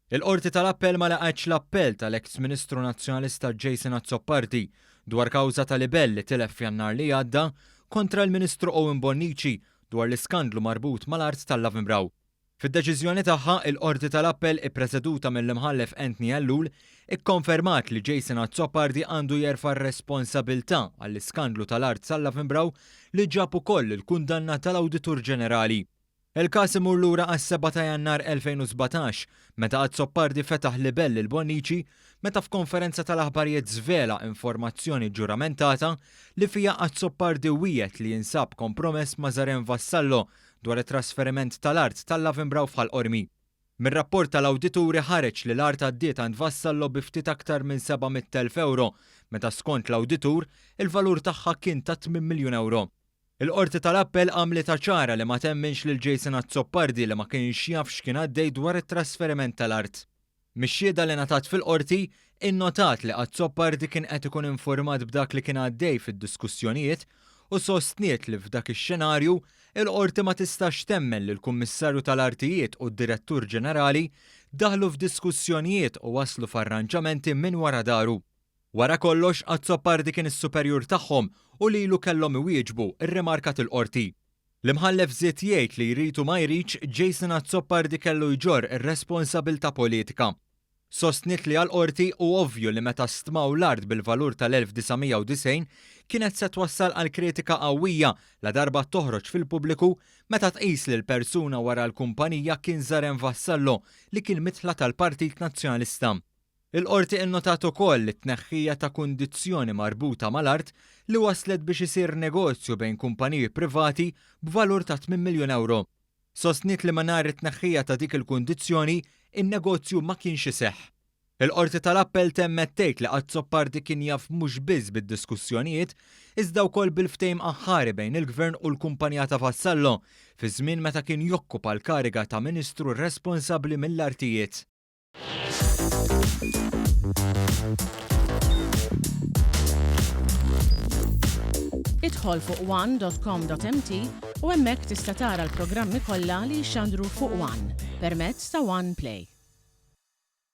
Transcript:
Il-Qorti tal-Appell ma laqgħetx l-appell tal-eks Ministru Nazzjonalista Jason Azzopardi dwar kawża ta' libell li tilef f'Jannar li għadda kontra l-Ministru Owen Bonnici dwar l-iskandlu marbut mal-art tal-Lavenbrau. Fid-deċiżjoni tagħha, il-Qorti tal-Appell ippreseduta mill-Imħallef Anthony Ellul ikkonfermat li Jason Azzopardi għandu jerfa' r-responsabilità għall-iskandlu tal-art tal-Lavenbrau li ġab ukoll il-kundanna tal-Awditur Ġenerali. Il-każ imur lura għas-7 ta' Jannar 2017, meta Azzopardi fetaħ libell lil Bonnici meta f'konferenza tal-aħbarijiet żvela informazzjoni ġuramentata li fiha Azzopardi wiegħed li jinsab kompromess ma' Zaren Vassallo dwar it-trasferiment tal-art tal-Lavenbrau f'Ħal Qormi. Mir-rapport tal-awdituri ħareġ li l-art għaddiet għand Vassallo bi ftit aktar minn 700,000 ewro, meta skont l-awditur, il-valur tagħha kien ta' tmien miljun ewro. Il-Qorti tal-Appell għamlitha ċara li ma temminx lil Jason Azzopardi li ma kienx jaf x'kien għaddej dwar it-trasferiment tal-art. Mix-xhieda li ngħatat fil-Qorti, innotat li Azzopardi kien qed ikun infurmat b'dak li kien għaddej fid-diskussjonijiet u sostniet li f'dak ix-xenarju, il-Qorti ma tistax temmen li l-Kummissarju tal-Artijiet u d-Direttur Ġenerali daħlu f'diskussjonijiet u waslu f'arranġamenti minn wara daru. Wara kollox, Azzopardi kien is-superjur tagħhom u lilu kellhom iwieġbu, irrimarkat il-Qorti. L-Imħallef żied jgħid li jrid u ma jridx, Jason Azzopardi kellu jġorr ir-responsabilità politika. Sostniet li għall-Qorti hu ovvju li meta stmaw l-art bil-valur tal-1990 kienet se twassal għal kritika qawwija ladarba toħroġ fil-pubbliku meta tqis li l-persuna wara l-kumpanija kien Zaren Vassallo li kien midħla tal-Partit Nazzjonalista. Il-Qorti innotat ukoll it-tneħħija ta' kundizzjoni marbuta mal-art li wasslet biex isir negozju bejn kumpaniji privati b'valur ta' tminn miljun ewro. Sostniet li mingħajr it-tneħħija ta' dik il-kundizzjoni, in-negozju ma kienx iseħħ. Il-Qorti tal-Appell temmet tgħid li Azzopardi kien jaf mhux biss bid-diskussjonijiet, iżda wkoll bil-ftehim aħħari bejn il-Gvern u l-kumpanija ta' Vassallo fi żmien meta kien jokkupa l-kariga ta' Ministru responsabbli mill-artijiet. Idħol fuq one.com.mt u hemmhekk tista' tara l-programmi kollha li jixxandru fuq One permezz ta' One Play.